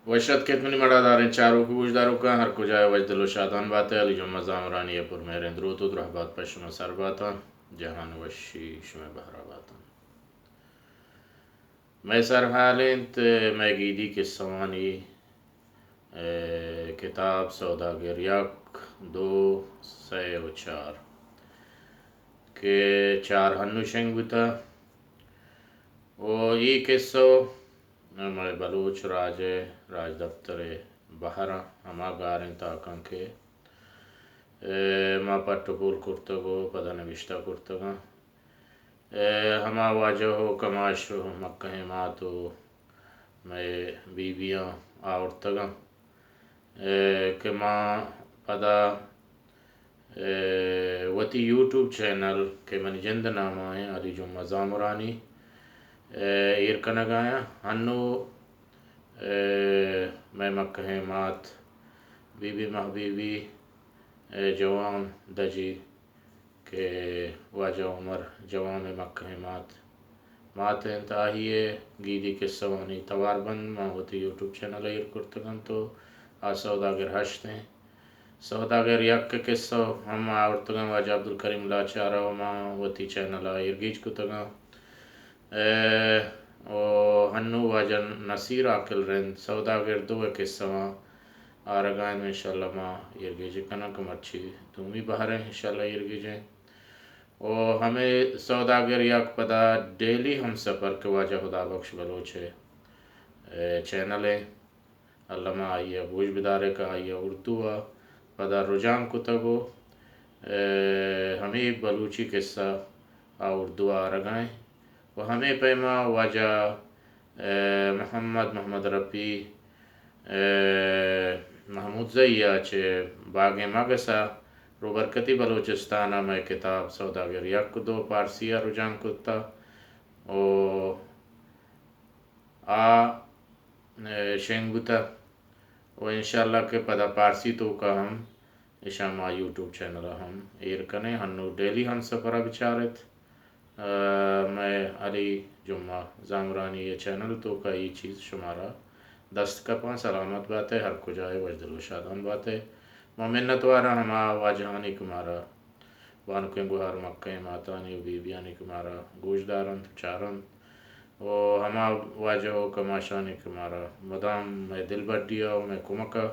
وش اتک ات منی مڑاداریں چاروک و گوشداروکاں، ہر کجا ء وشدل و شادان بات ء علی جمعہ زامرانی ء پر مہریں دروت و درہبات پہ شما سر باتاں۔ جہان وشی شمئے بہرا باتاں۔ مئے سرحال انت مئے گیدی کسوانی، ء، کتاب سوداگر یک، دو، سئے و چار کہ چار ہنو شنگ بوتہ۔ و اے کسہ مئے بلوچ راج ء راجدپتر ء بہر ء ہما گاریں تاکاں کہ، ء، ما پٹ و پول کرتگ و پدا نبشتہ کرتگاں۔ ء ہما واجہ و کماش و مکہیں مات و مئے بی بیاں آورتگاں۔ ء کہ ما پدا، ء، وتی یوٹیوب چینل کہ منی جند نام ء علی جمعہ زامرانی، ء، ایر کنگ ء آیاں۔ ہنو، ء، مئے مکہیں مات بی بی مہبیبی، ء، جوان دجی کہ واجہ عمر جوان ء مکہیں مات، مات انت، آہی ء گیدی کسوانی توار بند ما وتی یوٹیوب چینل ء ایر کرتگ انت و آ سوداگر ہشت انت۔ سوداگر یک ء کسہ ہم آورتگ انت، واجہ عبدالکریم لاچار ء ما وتی چینل ء ایرگیج کتگ انت۔ ء و ہنو واجہ نصیر عاقل رند سوداگر دو ء کسہ آں آرگا انت، انشاءاللہ ما ایرگیج کناں کہ مرچی دومی بہر انت، انشاءاللہ ایرگیج انت۔ و ہمے سوداگر یک پدا ڈیلی ہمسفر کہ واجہ خدا بخش بلوچ ء، ء، چینل ء، الما آئی ء گوش بدارے کہ آئی ء اردو ء پدا رجانک کتگ و، ء، ہمے بلوچی کسہ آ اردو ء آرگا انت و ہمے پیما واجہ، ء، محمد، محمد رفیع، ء، محمود زئی ء چہ باگیں مگس ء روبرکتی بلوچستان ء مئے کتاب سوداگر یک دو پارسی ء رجانک کتہ و آ، ء، شنگ بوتہ و انشاءاللہ کہ پدا پارسی توکا ہم اشاں ما یوٹیوب چینل ء ہم ایر کنیں۔ ہنو ڈیلی ہمسفر ء بچار ات۔ ء مئے علی جمعہ زامرانی ء چینل توکا اے چیز شمارا دست کپاں۔ سلامت بات ئے، ہر کجا ئے وشدل و شادان بات ئے۔ ما منتواراں ہما واجہانی کہ مارا بانکیں گہار مکہیں ماتانی و بی بیانی کہ مارا گوش دارنت و چارنت و ہما واجہ و کماشانی کہ مارا مدام مئے دلبڈی ء و مئے کمک ء